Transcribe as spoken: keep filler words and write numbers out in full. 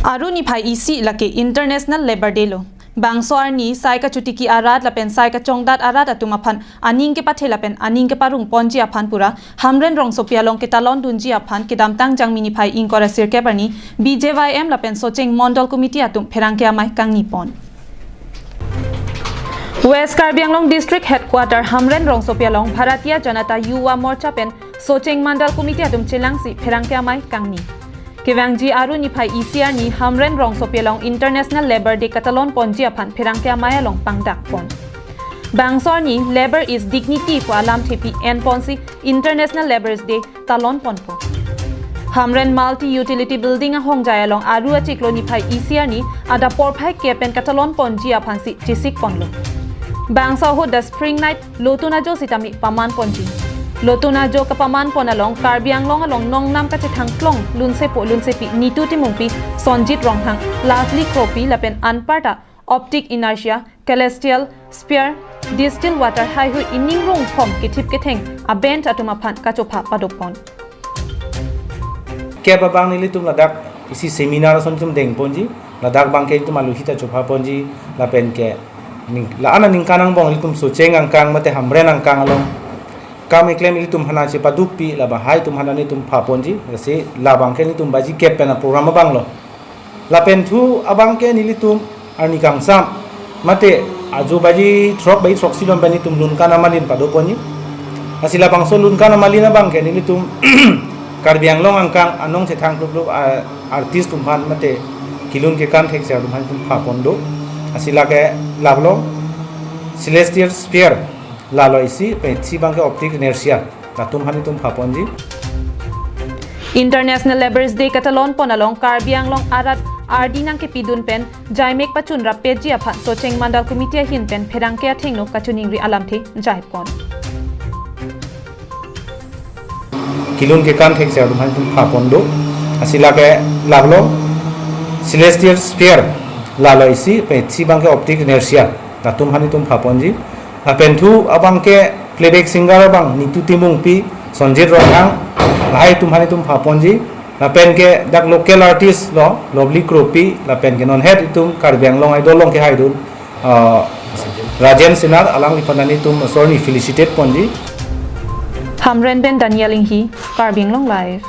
Aru niphai isi lake International Labour Day lo. Bangso arni sai kachotiki arat lapen sai kachongdat arat atum aphan aning kepathe lapen aning keparung ponji aphan pura Hamren rongsopi along ketalon dunji aphan kedamtang Jangmi niphai ingkoi ra sirkep arni B J Y M lapen Socheng Mondol Committee atum pherangke amei kangni pon. West Karbi Anglong District Headquarter Hamren rongsopi along Bharatiya Janata Yuva Morcha pen Socheng Mandal Committee atum chelangsi pherangke amei kangni. Kevangji Aru niphai isi arni Hamren rongsopi along International Labour Day katalon ponji aphan pherangke amei along pangdak pon. Bangso arni Labour is Dignity pu alamthepi en ponsi International Labourers Day talon ponpo. Hamren Multi Utility Building ahongjai along Aru achiklo niphai isi arni adap porphai ke pen katalon ponji aphansi chesik ponlo. Bangso ahut The Spring Night lotun ajo sitame paman ponji. Lotun ajo kapaman pon along Karbi Anglong along nongnam kachethang klong lunsepo lunsepi Nitu Timungpi, Sonjit Ronghang, Lovely Kropi lapen anparta Optic Inertia, Celestial Sphere, Distilled Water haihui ining rongphom kethip ketheng a-band atum aphan kachopha padopon. Kep abang nelitum ladak isi seminar ason tum deng ponji, ladak abangke itum aluhi ta chopha ponji, lapen ke ning, la-an aningkan angbong ilitum Socheng angkang mate Hamren angkang along kam keklem ilitum aphan chepadukpi, labahai atum aphan nelitum pha ponji, lasi labangke nelitum baji kep pen a-program abang lo. Lapen thu abangke nelitum arni kangsam mate ajo baji throk baji throksi lom pen nelitum lunkan amalin pado ponji. Lasi labangso lunkan amalin abangke nelitum Karbi Anglong angkang anong chethang kluk kluk, ah, artist atum aphan mate kelun kekan thekser atum aphan itum pha pon do. Lasi lake lablo Celestial Sphere, lalo isi, pensi abangke Optic Inertia, latum aphan itum pha ponji. International Labourers Day katalon pon along Karbi Anglong arat ardi nangkepidun pen jaimek pachun rappetji aphan Socheng Mandal Committee ahin pen pherangke athengno kachiningri alamthe jai pon. Kelun kekan thekser atum aphan itum pha pon do. Lasi lake lablo Celestial Sphere, lalo isi, pensi abangke Optic Inertia, latum aphan itum pha ponji. Lapen thu abangke playback singer abang Nitu Timungpi, Sonjit Ronghang, lahai atum aphan itum pha ponji. Lapen ke dak local artist lo Lovely Kropi, lapen ke non het itum Karbi Anglong Idol along kehaidun, ah, Rajen Senar, alangliphan nelitum sorni felicitate ponji. Hamren pen Daniel Inghi, Karbi Anglong Live.